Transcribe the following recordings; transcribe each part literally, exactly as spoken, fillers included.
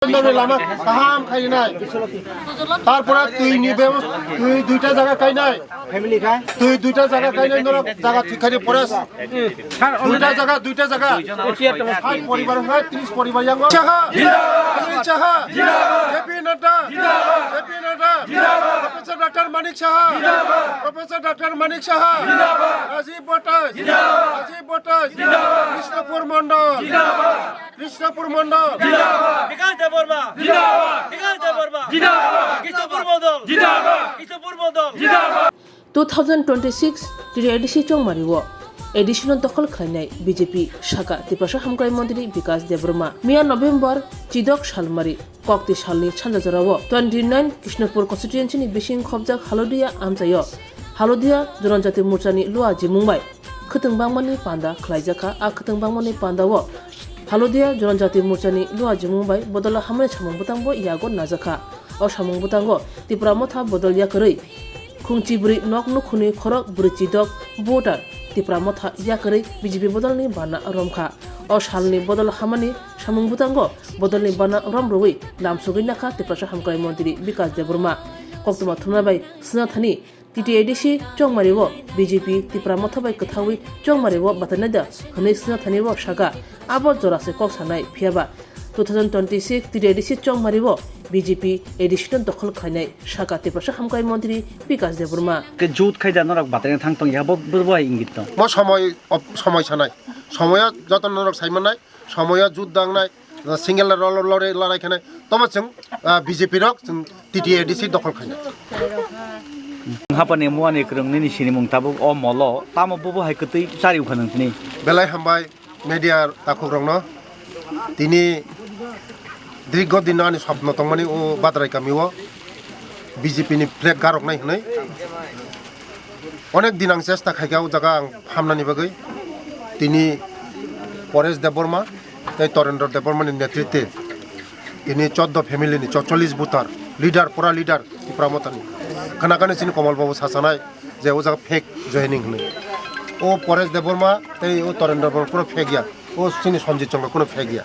Nokni lama kaham khainai. Tarpore twi ni bebos-, twi duita jaga kainai. Twi duita jaga kainai norok jaga thik khainai forest. Duita jaga, duita jaga. Hai poribar, hai tris poribar yang. Saha. Saha. J P Nadda. J P Nadda. Professor Doctor Manik Saha. Professor Doctor Manik Saha. Rajiv Bhattacharyya. Rajiv Bhattacharyya. Krishnapur Mandal. Krishnapur Mandal. Bikas Debbarma. Bikas Debbarma. Krishnapur Mandal. Krishnapur Mandal. Two thousand twenty-six T T A D C Chongmari o A D C no dokhol khlainai B J P saka Tiprasa Hamkrai Montri Bikas Debbarma. Miya November chidok salmari kokti salni sanja jorao twenty nine Krishnapur constituency ni bising khobjak Halodia amchaio Halodia Jonojati Morcha ni Lua Jimung bai khwtwng bangmani panda khlaijakha. A khwtwng bangmani panda o Halodia Jonojati Morcha ni Lua Jimung bai bodol hamani samung bwtang bo yago najakha. O samung bwtango Tipra Motha bodol yakarwi khungchi bwrwi nok nukhungni khorok bwrwi chidok voter Tipra Motha yakarwi B J P bodolni bana romkha. O salni bodol hamani samung bwtango bodolni bana rom rwui lamsogwi nakha Tiprasa Hamkrai Montri Bikas Debbarma. Koktwma thumnai bai swnathani T T A D C Chongmari o B J P Tipra Motha bai kwthawi Chongmari o batainai da hwnwi swnathani o saka. Abo jora se kok sanai, phiyaba two thousand twenty-six T T A D C Chongmari o B J P A D C no dokhol khlainai saka Tiprasa Hamkrai Montri Bikas Debbarma. Ke jut khai da norok bataina thang tong ya, bo, bo, bo hai ingit tong. Mo somoi, op-, somoi sanai. Somoyo joto norok sai manai, somoyo jut dangnai, single lorry, lorry, lorry khanai. Tobo chwng, ah, B J P rok chwng T T A D C dokhol khainai. Hapani muani kwrwng nini sinimung tabuk o molo, tamo bo, bo hai kwtwi chari ukha nang tini. Belai hambai. Media takhuk rokno tini dirgo din ani swpno tongmani o Badrai kami o B J P ni flag garoknai hwnwi onek din ang chesta khaikha o jaga ang hamnani bagwi. Tini Paresh Debbarma tei Torendra Debbarma ni netritwe tini choddo family ni chotchollish voter leader, pura leader Tipra Motha ni khna khna chini Komol Babu sasanai. Je o jaga fake joining hwnwi. O Paresh Debbarma tei o Torendra Debbarma kuno fake ya. O chini Sanjit Chongma kuno fake ya.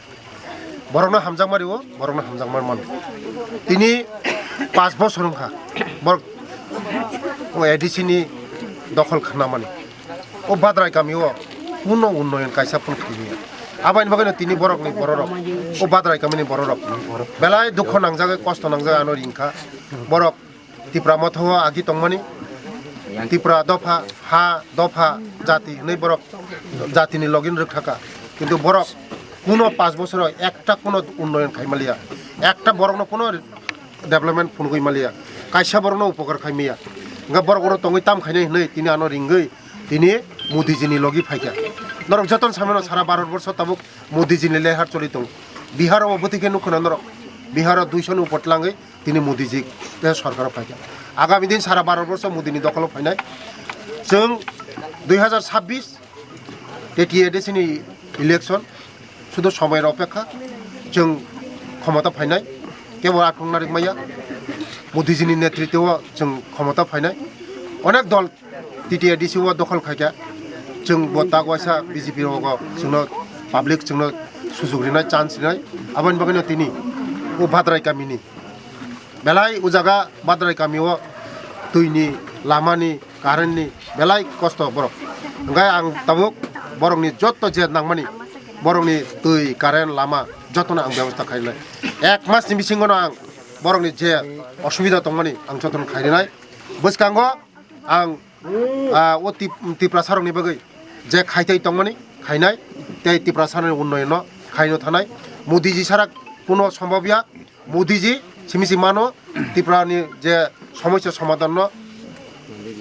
Borokno hamjakma rio, borokno hamjakma mano. Tini panch bosor wngkha borok o A D C ni dokhol khnamani. O Badrai kami o kuno unnoyon kaisa phano khaimaya. Aboni bagwino tini borokni bororok, o Badrai kamini bororok belai dukho nangjagwi, kosto nangjagwi ano ringkha. Borok Tipra Motha o agi tongmani, Tipra dopha, ha, dopha, jati hinwi borok jatini login rwkthaka. Kintu borok kuno panch bosoro ekta kuno unnoyon khaimaliya, ekta borokno kuno development phunugwi maliya, kaisa borokno upokar khaimaya. Hwnkhe borok oro tongwi tam khainai hinwi tini ano ringwi tini Modiji ni logi phaikha. Norok jotono samano sara Bharat borsho tabuk Modiji ni lehar choli tongo. Bihar o bwtwi khe nukho na norok, Bihar o duiso ni upor tlangwi tini Modiji tei sorkar o phaikha. Agami din sara Bharat borsho Modi ni dokholo phainai. Chwng dui hazar sabbish T T A D C ni election, sudu somoi rok opekha, chwng khomota phainai, kebo athung narikmaya, Modiji ni netritwo chwng khomota phainai. Onek dol T T A D C o dokhol khaikha, chwng bo tak waisa B J P rogo chwngno public chwngno sujuk rinai, chance rinai, aboni bagwino tini o Badrai kamini belai o jaga Badrai kami o twi ni, lama ni, current ni belai kosto borok. Hwnkhe ang tabuk borok ni jotto je nangmani borok ni twi, current, lama jotto no ang bebosta khainai. Ek mas ni bisingo no ang borok ni je osubida tongmani ang jotto no khainai. Bwskango ang, ah, o Tip-, Tiprasa rok ni bagwi je khaitai tongmani khainai tei Tiprasa ni unnoyon no khaino thanai. Modiji sara kuno sombobya. Modiji simi si mano Tripura ni je somosya somadhan no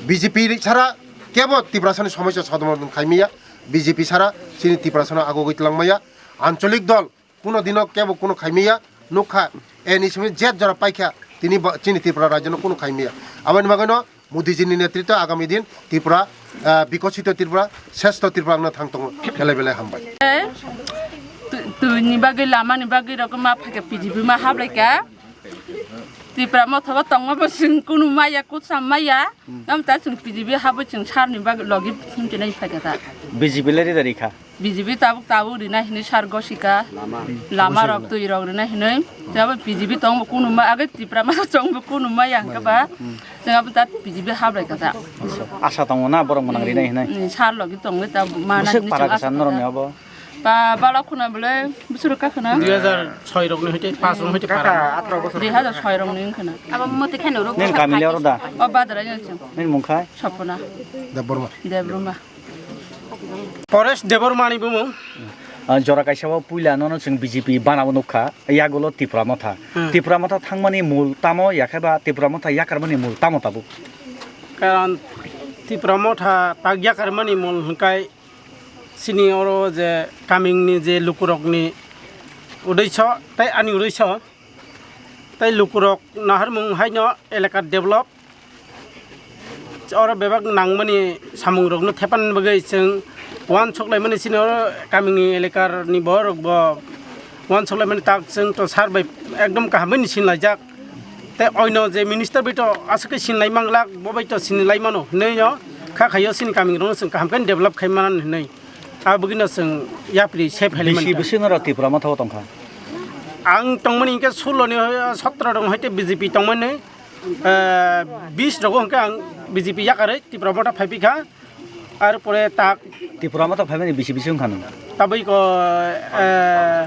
B J P sara kebo Tiprasa ni somosya somadhan khaimaya, B J P sara chini Tiprasa no agogwi twlangmaya, ancholik dol kuno dino kebo kuno khaimaya nukha, e ni simi jet jora paikha tini ba-, chini Tripura rajyo no kuno khaimaya. Aboni bagwi no Modiji ni netritwo agami din Tripura, ah, bikosito Tripura, sresto Tripura wngna thang tongo. Belai belai hambai. Eh, tu-, twi ni bagwi, lama ni bagwi rok ma phaikha, P D P ma hablai kha. Tripura motha bo tongma bo chwng kunu maya, kucham maya. Am ta chwng P D P habo chwng sar ni bagwi logi thumti nai phaikha ta. B J P le rida rikha. B J P tabuk tabuk rina hinwi sar gosika. Lama rok twi rok rina hinwi. Tei abo B J P tongbo kunu ma age Tipra masa tongbo kunu ma yang khe ba. Tei abo ta B J P hablai kha ta. Asa tongo na borok mwnang rina hinwi. Sar logi tongwi ta mana. Bwswk para kasa norok ni abo. Ba bala khuna bole bwswk kha khana. Dui hajar soi rok ni hoite pas rok ni hoite para. Dui hajar soi rok ni khana. Abo mote kheno rok. Nin kamile oro da. O badra yang chang. Nin mungkhai. Sapona. Debbarma. Debbarma. Paresh Debbarmani bumung. Ah, jora kaisa o puila nono chwng B J P bana bo nukha, yagulo Tipra Motha. Hmm. Tipra Motha thangmani mul tamo, yakhe ba Tipra Motha yakarmani mul tamo tabuk? Karon Tipra Motha tak yakarmani mul hwnkhe chini oro je kamingni je lukurokni uddesyo tei ani uddesyo tei lukurok naharmung haino elaka develop. Oro bebak nangmani samungrokno thepan bagwi chwng uansuklaimani chini oro kamini elekarni borokbo uansuklaimani tak chwng to sar bai ekdom kaham bai ni sinlaijak. Tei oino je minister bai to aswk khe sinlai manglak, bo bai to sinlai mano hinwi no kha khaio chini kamirokno chwng kaham khe develop khai mano hinwi. Abo bagwino chwng yapri se phailai Bisi, mankha. Bisi norok Tipra Motha o tongkha? Ang tongmani hinkhe sullo ni, sotro rok hoite B J P tongmani. Eh, bis rogo hwnkhe ang B J P yakarwi Tipra Motha phaiphikha. Ar pore tak Tipra Motha phaimani bisi bisi wngkha nw? Tabuk ko, eh,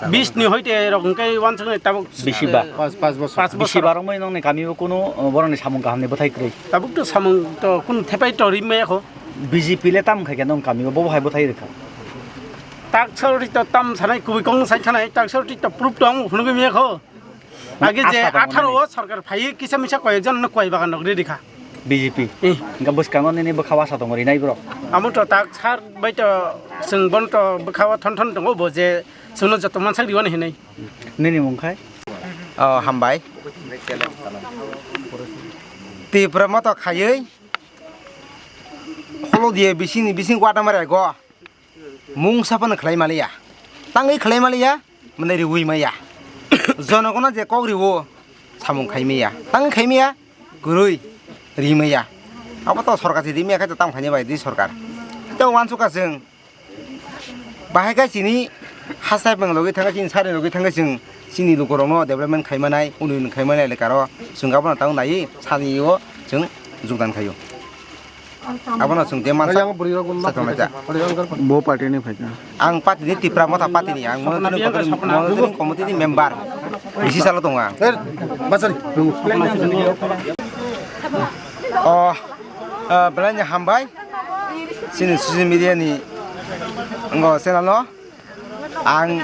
bis ni hoite rok hwnkhe uansuknai tabuk. Bisi ba? Pas, pas bosor. Pas bisi bosor. Ba rwngmani nongni kami o kunu, eh, borokni samung kahamni bwthai kwrwi? Tabuk to samung to kunu thepai to rimaya kho. B J P le tam khai khe nong kami o bobo hai bwthai rwkha? Tak sorti to tam sanai kubui kong sai thanai, tak sorti to proof to ang phunugwi maya kho. Age je atharo o sorkar phaiwi kisa misa koyekjon no koi bagan rok riri kha. B J P. Eh. Hingke bwskango nini bwkha o asa tongo rinai borok. Amo to tak sar bai to chwng bono to bwkha o thon thon tongo bo je chwngno joto mansak riwani hinwi. Nini mung khai? Oh, hambai. Tipra Motha khaiwi Holodiya bisingni bising wata mare go. Mungsa phano khlai maliya, tangwi khlai maliya, mwnai riwi maya. Jonogono je kok riwo, samung khai maya, tangwi khai maya, kwrwi ri maya. Abo to sorkar se ri maya khe to tang phaini bai di sorkar. To uansukha chwng bahai khe chini hasai bwng logi thangkhe chini sari logi thangkhe chwng chini lukurokno development khai manai, unnoyon khai manai elekaro chwng abono tang nai sani o chwng jogdan khaio. Abono chwng de mansa. Bo party ni phaikha? Ang party ni Tipra Motha party ni, ang monitoring committee, monitoring committee ni member. Bisi salo tongo ang. O, ah, belai ni hambai. Chini social media ni ngo channel no. Ang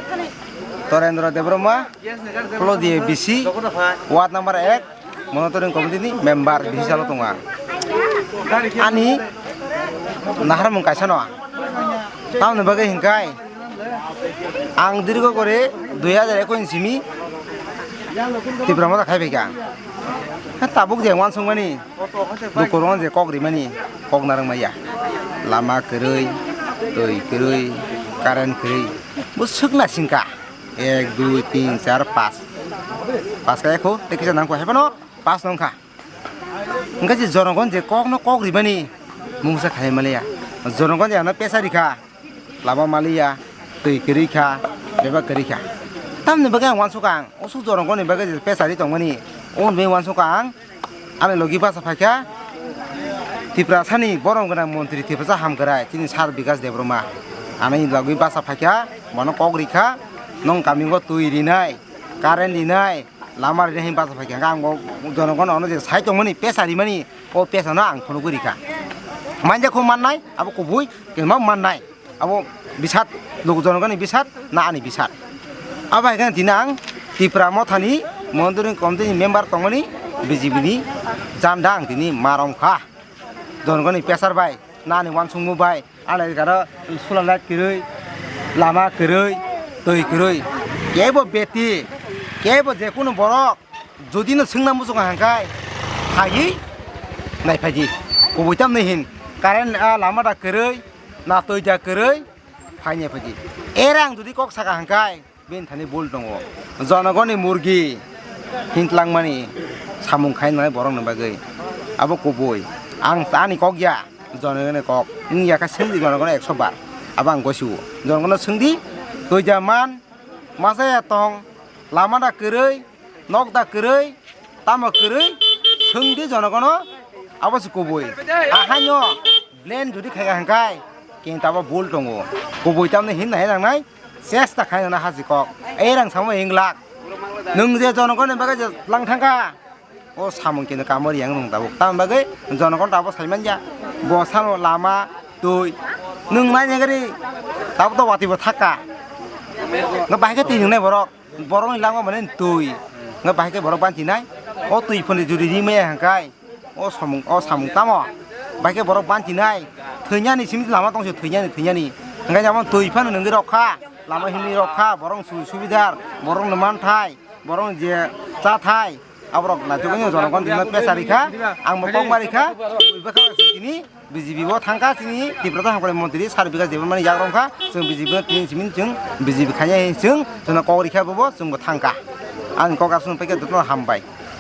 Torendra Debbarma, Holodiya B C, ward number ek, monitoring committee ni member bisi salo tongo ang. Ani naharmung kaisa no. Tamoni bagwi hinkai ang dirgo kore dui hajar ekoi ni simi Tipra Motha khai phaikha. Tabuk je uansukmani. Lukurokno je kok rimani kok narwk maya. Lama kwrwi, twi kwrwi, current kwrwi. Bo swk nasingkha. Ek, dui, tin, char, pas. Pas kaya kho, tei kisa nangkho, hai phano pas nongkha. Hwnkhe je jonogon je kokno kok rimani mungsa khai maliya. Jonogon je ano pesa rikha. Lama maliya, twi kwrwi kha, bebak kwrwi kha. Tamni bagwi ang uansukha ang, usuk jorongkoni bagwi je pesa ri tongmani, oboni bagwi uansukha ang, ani logi basa phaikha Tiprasani borom gwnang montri Tiprasa hamkrai, chini sir Bikash Debbarma. Ani logi basa phaikha, bono kok rikha, nong kamingo twi rinai, current rinai, lama rinai hinwi basa phaikha. Hwnkhe ang bo jonogono ono je sai tongmani, pesa rimani, o pesano ang phunugwi rikha. Manja kho mannai, abo kubui, kelma mannai. Abo bisat, luku jonogoni bisat, na ani bisat. Abo hai khe tini ang Tipra Mothani monitoring committee ni member tongmani B J P ni janda ang tini ma romkha. Jonogoni pressure bai, na ani uansukmung bai, ani garo sula light kwrwi, lama kwrwi, twi kwrwi. Kebo beti, kebo je kunu borok, jodi no swngna muchungo hwnkhai, phaiwi naiphaidi. Kubui tamni hin, current, ah, lama da kwrwi, na twi da kwrwi, phaini phaidi. Era ang jodi kok saka hwnkhai, bini thani bul tongo. Jonogoni murgi hintlangmani samung khainai borokni bagwi. Abo kubui. Ang ani kok ya, jonogoni kok. Wng ya khe swngdi jonogoni ekso bar. Abo ang gosi o. Jonogono swngdi, twi ja man, masa ya tong, lama da kwrwi, nok da kwrwi, tamo kwrwi, swngdi jonogono, abo se kubui. Ahaino blame jodi khaika hwnkhai, kintu abo bul tongo. Kubui tamni hinna hai nangnai, chesta khai nana haji kok. Ei rang samo hinglak. Nwng je jonogono bagwi je lang thangkha, o samung kino kamo riyang nung tabuk. Tamo bagwi jonogon tabo sai manya. Bo sano lama, twi. Nung nai nai gari tabo to wati bo thakka. Nga bahai khe twi nung nai borok. Borok ni lama mane twi. Nga bahai khe borok banchi nai. O twi phone juri ri maya hangkai. O samung, o samung tamo. Bahai khe borok banchi nai. Thwinya ni simi lama tong se thwinya ni, thwinya ni. Hangkai jamo twi phano nungwi rok kha. Lama himwi rok kha. Borok su-, subidar. Borok no manthai. Borok je chathai. Aborok naitugwi jonogon tini pesa rikha, ang bo kok ma rikha, bwkha tini B J P bo thangkha, tini Tiprasa hamkrai montri Sir Bikash Debbarmani yakrong kha, chwng B J P no tini simi chwng B J P khainai chwng, chwngno kok rikha bobo chwngbo thangkha. Ani kok aswk paikha jotono hambai.